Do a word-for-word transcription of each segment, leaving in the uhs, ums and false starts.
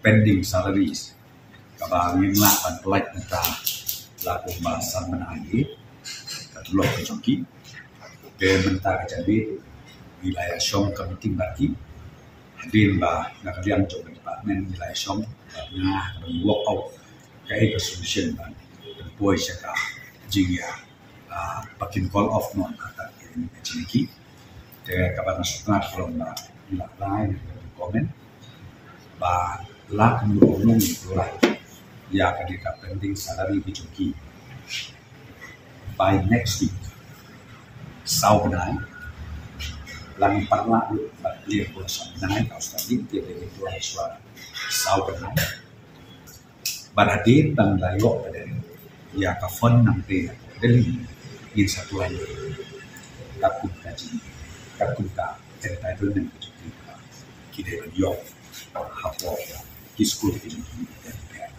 pending salaries kaba ngim lah ban pynlait mynta la kumba san bnai hi ka tulop ka jong ki. Te mynta ka jong ki ngi la ïa shong ka meeting bad ki hadien ba na ka liang jong ka department ngi la ïa shong bad nga ka ban work out kaei ka solution ban pynpoi sha ka jingïa, ah, ba kin call off noh kata ka jingki. Te kaba nga sngewtynnat ka long ba ngi la rai ngi la comment ba la kumno kumno ngi pynlait ïa ka dei ka pending salary ki jong ki by next week. Saw bnai la ngi pat lah lut bad clear ko saw bnai ka outstanding te dei ngi pynlait shuwa saw bnai. Bad hadien ba ngi la ïoh ka dei ïa ka fund nangta Delhi ngin sa pynlait kat kum ka jing, kat kum ka entitlement ka jong ki, ki dei ban ïoh hapoh ki skul ki jong ki.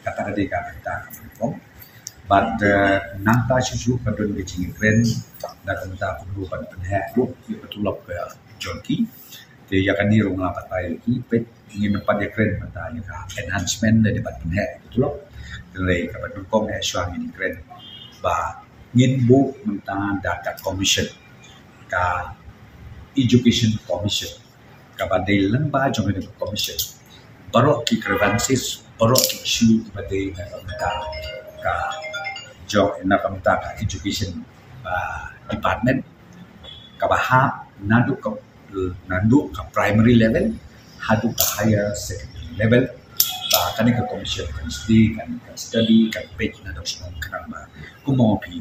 Kata ka dei ka kata ka nyngkong. Bad, eh, nangta shuh shuh ka don ka jingkren da ka bynta kumno ban pynheh ruh ïa ka tulop ka jong ki. Te ïa kane ruh nga la batai ïa ki, peit ngin nang pat ïa kren mynta ïa ka enhancement da dei ban pynheh ïa ka tulop. Hynrei kaba nyngkong eh shuwa ngin kren ba ngin buh mynta da ka commission, ka education commission, kaba dei lyngba jong ka commission baroh ki grievances, baroh ki issue kiba dei na ka bynta ka jong, na ka bynta ka education, ah, department, kaba hap naduh ka, naduh ka primary level haduh ka higher secondary level. Ba kane ka commission kan study, kan, kan study, kan peit naduh shnong khnang ba kumno phi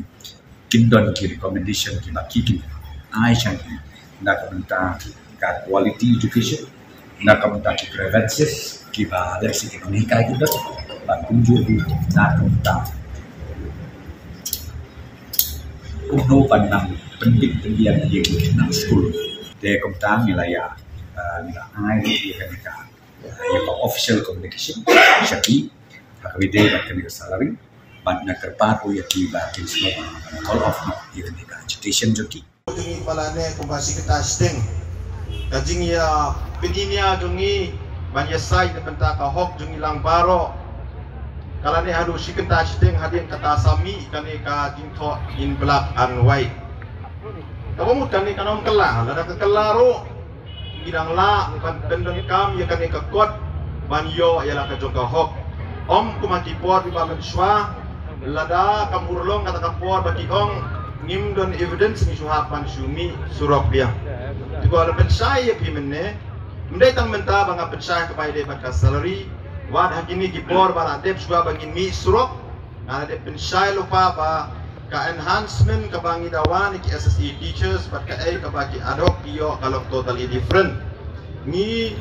kin don ki recommendation kiba ki kin ai sha ki na ka bynta ka quality education, na ka bynta ki grievances kiba lehse ki nonghikai ki don, bad kumjuh ruh na ka bynta kumno ban nang pyndip pyndiang ïa ki na skul. Te kumta ngi la ïa, ah, ngi la ai ïa kane ka, ïa ka official communication sha ki ha kaba ïadei bad kane ka salary. Bad nga kyrpad ruh ïa ki ba kin sngewbha ban call off noh ïa kane ka agitation jong ki. Jong ngi ba la neh kumba shi kynta shiteng. Ka jingïa pyni nia jong ngi ban ïasaid na bynta ka hok jong ngi lang baroh ka la neh haduh shi kynta shiteng hadien kata sa mih kane ka jingthoh in black and white. Kaba mut kane kan ym kylla, lada ka kylla ruh ngi dang lah ban pyndonkam ïa kane ka kot ban ïoh ïa la ka jong ka hok. Ym kum ha ki por kiba mynshuwa, lada kam urlong kata ka por ba ki ong ngim don evidence, ngi shu hap ban shu mih surok biang. Te ko la pynshai ïa phi mynne, ym dei tang mynta ba nga pynshai kaba ïadei bad ka salary, wat ha kine ki por ba la dep shuwa ba ngin mih surok, nga la dep pynshai lypa ba ka enhancement kaba ngi da wan ïa ki S S A teachers bad kaei kaba ki ad hoc ki ïoh ka long totally different. Ngi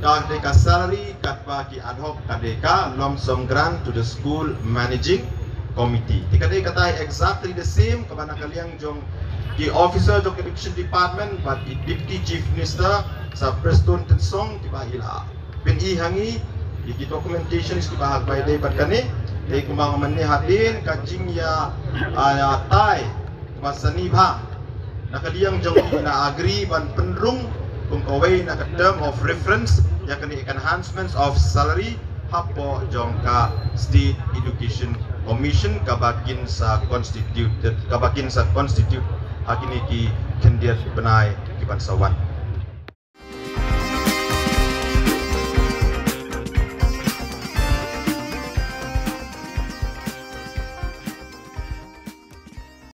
ka dei ka salary, katba ki ad hoc ka dei ka lump sum grant to the school managing committee. Te ka dei kata exactly the same kaba na ka liang jong ki officer jong ka education department bad i deputy chief minister Sir Prestone Tynsong kiba i la pyni ha ngi ïa ki documentations kiba hap ban ïadei bad kane. Te kumba nga mynne hadien ka jingïa, ah, ïatai kaba sani bha, na ka liang jong ngi la agree ban pynrung kum kawei na ka term of reference ïa kane enhancements of salary hapoh jong ka State Education Commission kaba kin sa constituted, kaba kin sa constitute ha kine ki khyndiat bnai kiban sa wan.